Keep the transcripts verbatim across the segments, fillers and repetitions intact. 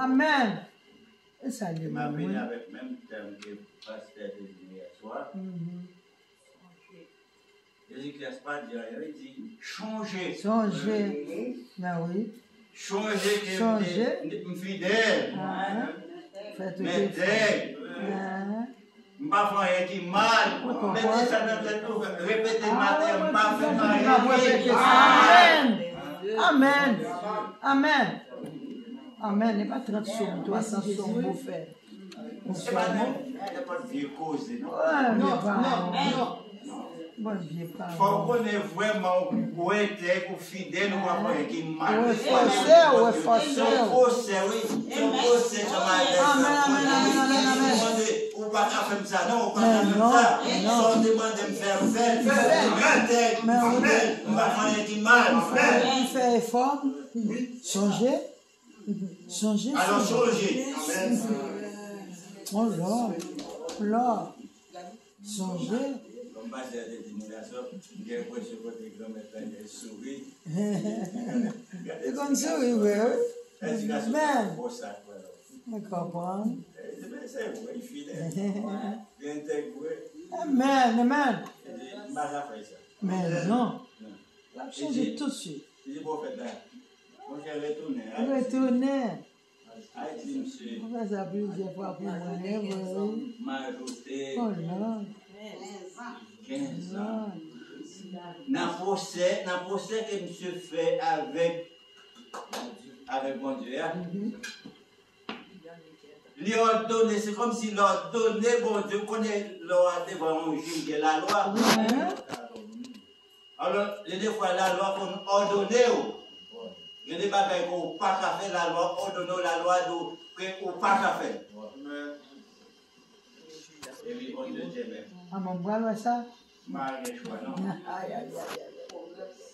Amèn. E sa li m ap vini avèk menm tèm ke pastè te di nou yè swa. Mhm. Jezikri pa di anyen, li di, chonje. Sonje. Ben wi. Chonje ke m te, m fidèl. Men dèy, m pa fè anyen ki mal. Mete sa nan tèt ou, repete maten, m pa fè anyen ki mal. Amèn. Amèn. Amèn. Amèn. E pa trant sòm, twa san sòm pou fè. Se pa nenpòt vye koze, non. Non, non, non. Bondye pa. Fò w konnen vrèman ou etèk, ou fidèl, ou pa fè anyen ki mal. Ou renfòse, ou renfòse. Se yon pwosè, wi. Se yon pwosè, se yon bagay. Amèn, amèn, amèn, amèn, amèn. Ou pa ka fè m sa, non, ou pa ka fè m sa. Sa w te mande m fè, m fè l. Mwen etèk, m fidèl, m pa fè anyen ki mal. M fè efò, sonje. Sonje, alò, sonje. Sonje. Amèn. Oh Lord. Lord. Sonje. Kòm pastè te di nou yè swa, m gen enpresyon kote granmèt la gen souri. Li konn souri vre, wi. Men, mwen konprann. Men se vre, li fidèl. Li entèg vre. Amen, amen. M pa ka fè sa. Men non. L ap chanje tousuit. Li di pwofèt la, monchè, retounen. Retounen. Ayiti, misye. Ou fè sa plizyè fwa pou mwen, e vre, wi. M ajoute kenz an. Nan pwosè, nan pwosè ke misye fè avèk, avèk Bondye a, li òdone, se kòmsi l òdone Bondye, ou konnen lè w ap devan yon jij, gen lalwa. Alò, gen de fwa lalwa konn òdone w. Gen de bagay ke w pa ka fè, lalwa òdone w, lalwa di w ke ou pa ka fè. Epi Bondye di, men. Amen, m pral wè sa. M pa gen chwa, non. Ay, ay, ay, ay, ay.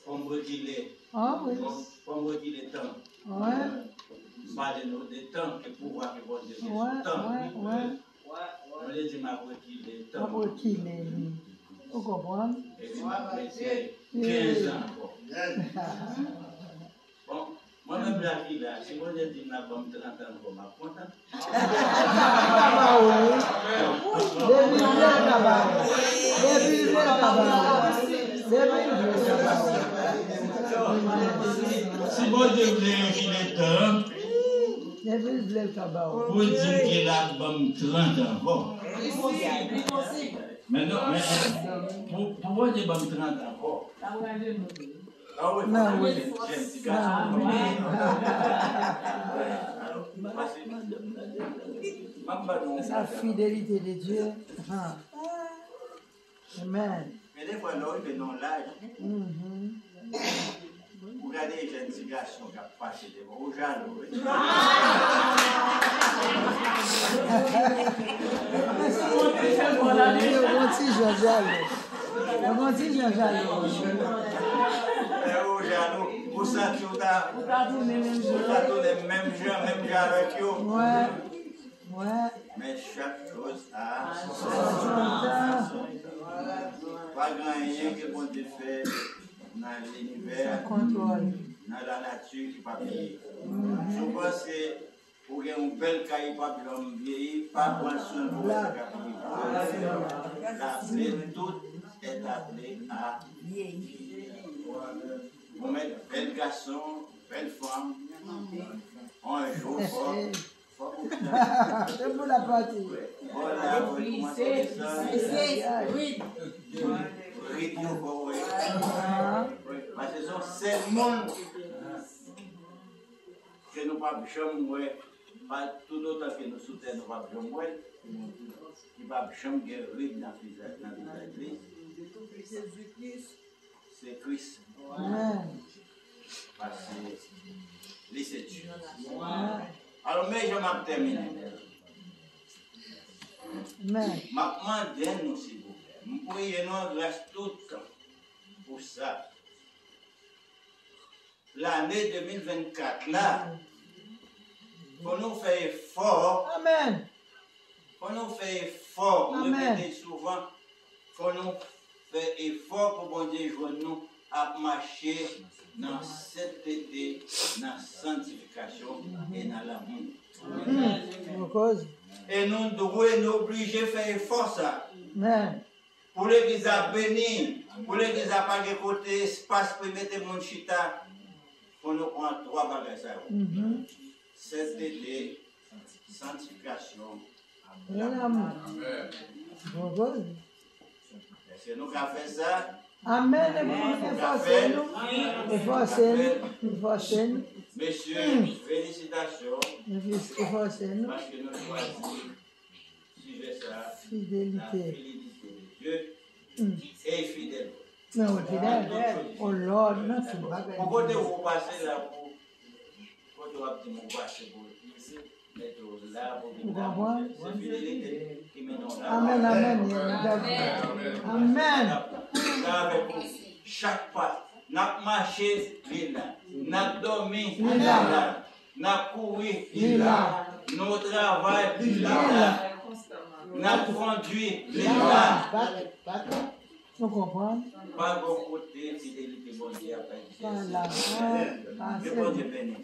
Fò m rekile. Ah, wi. Fò m, fò m rekile tan. Wi. M pale nou de tan, ke pouvwa ke Bondye gen sou tan. Wi, wi, wi. Mwen te di m ap rekile tan. M ap rekile, wi. Ou konprann? Epi m ap mete kenz an ankò. Bon, mwen menm la ki la, si Bondye di m l ap ban m trant an ankò, m ap kontan. Depi l vle l ka ba ou. Depi l vle l ka ba ou. Depi l vle l ka ba ou. Si Bondye vle rekile tan, Depi l vle l ka ba ou. Pou di m ke l ap ban m trant ankò. Men non, men pou, pou Bondye ban m trant ankò. Nan wi. Sa fidelite de Dye. Amen. Gen de fwa lè w rive nan yon laj, ou gade jèn ti gason k ap pase devan, ou jalou, wi. Yon ti jan jalou. Yon ti jan jalou. Lè ou jalou, ou santi ou ta, ou ta tounen menm jan, menm jan avèk yo. Wi. Men chak choz a son tan. Pa gen anyen ke Bondye fè nan linivè, nan lanati ki pa vyeyi. Si w panse ou gen yon bèl kay, li p ap janm vyeyi, pa pran swen pou wè sa k ap rive. Laple, tout est appelé à vieillir. Ou mèt bèl gason, bèl fanm, yon jou fò. Se pou la pati. Rid yo fò, wi. Paske se yon sèl moun ke nou p ap janm wè, pa toutotan ke nou sou tè, nou p ap janm wè, ki p ap janm gen rid nan vizaj, nan vizaj li. Se Kris. Amèn. Paske li se Dye. Amèn. Alò, men jan m ap tèmine. Amèn. M ap mande nou, silvouplè, m priye nou an gras tout tan pou sa. Lane de mil vennkat la, fò nou fè efò. Amèn. Fò nou fè efò. M repete souvan, fò nou fè efò pou Bondye jwenn nou ap mache nan sentete, nan santifikasyon e nan lanmou. Bon koze. E nou dwe, nou oblije fè efò sa. Pou legliz la beni, pou legliz la pa gen kote espas pou mete moun chita, fò nou pran twa bagay sa yo. Sentete, santifikasyon, lanmou. Bon koze. Èske nou ka fè sa? Amèn. Efòse nou. Efòse nou. Efòse nou. Mesye, felisitasyon. Efòse nou. Paske nou chwazi sijè sa, la fidélité de Dieu, e fidèl. Nan fidèl. Oh Lord, nan tout bagay. Pou kote ou pase la, pou kote w ap di m ou pase pou mete w la, pou vin la, se fidelite ki mennen w la. Amèn, amèn. Amèn. Sa avèk ou chak pa. N ap mache, li la. N ap dòmi, li la. N ap kouri, li la. Nou travay, li la. N ap kondui, li la. Nou konprann? Pa gon kote fidelite Bondye a pa egzèse. Ke Bondye beni.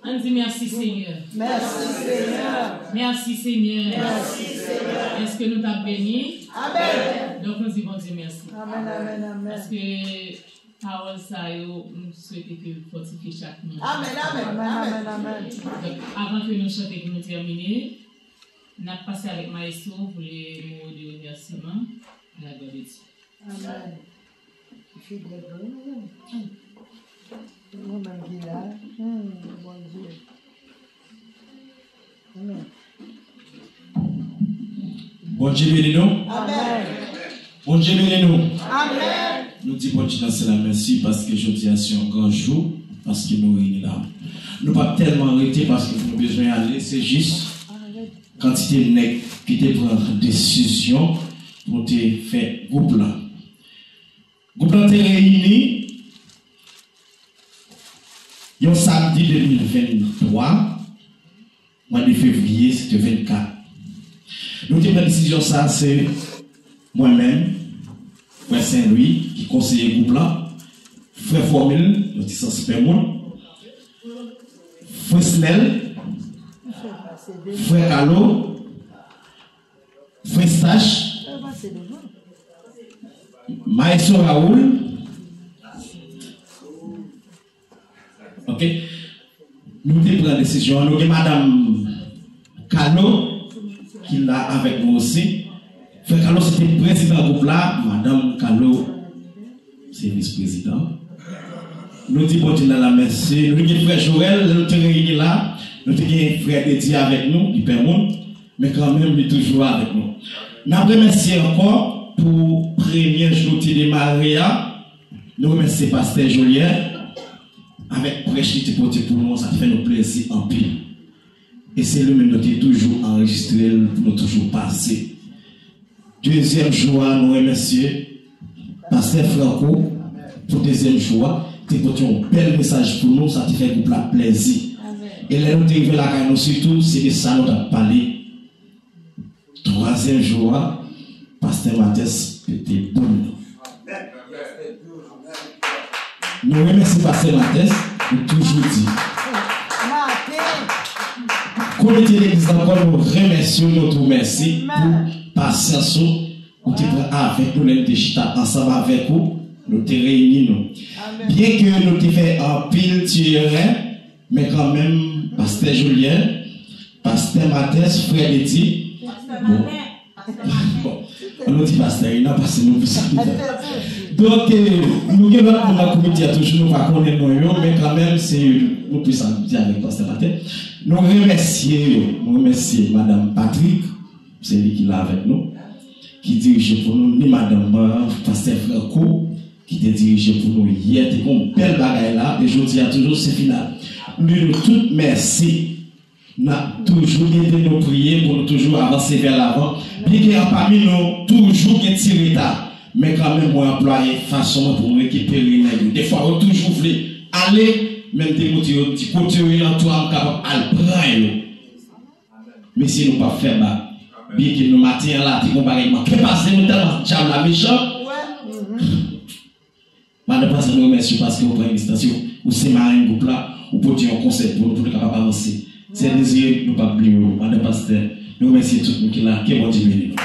Ann di mèsi, Senyè. Mèsi, Senyè. Mèsi, Senyè. Mèsi, Senyè. Èske nou t ap beni? Amèn. Donk, nou di Bondye mèsi. Amèn, amèn, amèn. Paske pawòl sa yo, m swete ke l fòtifye chak moun. Amèn, amèn, amèn, amèn. Donk, avan ke nou chante pou nou tèmine, n ap pase avèk Maestro pou le mot de remerciement à la gloire de Dieu. Amèn. Fidèl vre, nou menm. Nou menm ki la. Hmm, Bondye. Amèn. Bondye beni nou. Amèn. Bondye beni nou. Amèn. Nou di Bondye nan syèl la mèsi paske jodi a se yon gran jou, paske nou reyini la. Nou p ap tèlman rete paske nou bezwen ale, se jis kantite nèg ki te pran desizyon pou te fè gwoup lan. Gwoup lan te reyini yon samdi de mil venntwa, mwa de fevriye, se te vennkat. Nou te pran desizyon sa, se mwen menm, frè Sen Lwi, ki konseye gwoup lan, frè Fòmil, yon ti sans pè moun, Fresnel, frè Kalo, Frè Stache, Maestro Raoul, ok, nou te pran desizyon an. Nou gen madanm Kalo ki la avèk nou osi. Frè Kalo se te prezidan gwoup la, madanm Kalo se vis prezidan. Nou di Bondye nan la mèsi. Nou gen frè Joel, lè nou te reyini la, nou te gen frè Dedye avèk nou, li pè moun, men kanmenm li toujou avèk nou. N ap remèsye ankò pou premye jou te demare a. Nou remèsye pastè Joliet avèk prèch li te pote pou nou, sa te fè nou plezi anpil. E se li menm nou te toujou anrejistre l pou nou toujou pase. Dezyèm jou a, nou remèsye pastè Franco pou dezyèm jou a, te pote yon bèl mesaj pou nou, sa te fè gwoup la plezi. E lè nou te rive lakay nou sitou, se de sa nou t ap pale. Twazyèm jou a, pastè Matès pete boul. Nou remèsye pastè Matès, nou toujou di. Komite legliz la ankò, nou remèsye w, nou di w mèsi pou pasyans ou, ou te pran avèk nou lè nou te chita ansanm avèk ou, nou te reyini nou. Byenke nou te fè anpil ti erè, men kanmenm, pastè Joliet, pastè Matès, frè Ledi, bon, bon, nou di pastè Rina, paske nou plis abitye. Donk, eh, nou gen lòt moun nan komite a toujou, nou pa konnen non yo, men kanmenm, se nou plis abitye avèk pastè Matès. Nou remèsye yo, nou remèsye madanm Patrick, se li ki la avèk nou, ki dirije pou nou, ni madanm, eh, pastè Franco, ki te dirije pou nou yè, te gen yon bèl bagay la, e jodi a toujou se final. Nou di nou tout mèsi. N ap toujou ede nou priye pou nou toujou avanse vè lavan. Byenke anpami nou toujou gen ti reta, men kanmenm mwen anplwaye fason mwen pou m rekipere nèg yo. Defwa yo toujou vle ale, men m te montre yo ti kote yo ye nan twa, m kapab al pran yo. Mesye, nou p ap fè bak. Byenke nou maten an la, te gen yon bagay ki manke pase, nou tèlman dyab la mechan. Madan Pastè, nou remèsye w paske w pran inisyativ, ou se marenn gwoup la, ou pote yon konsèy pou nou, pou nou kapab avanse. Sè Dezire, nou p ap bliye w. Madan Pastè, nou remèsye tout moun ki la, ke Bondye beni nou.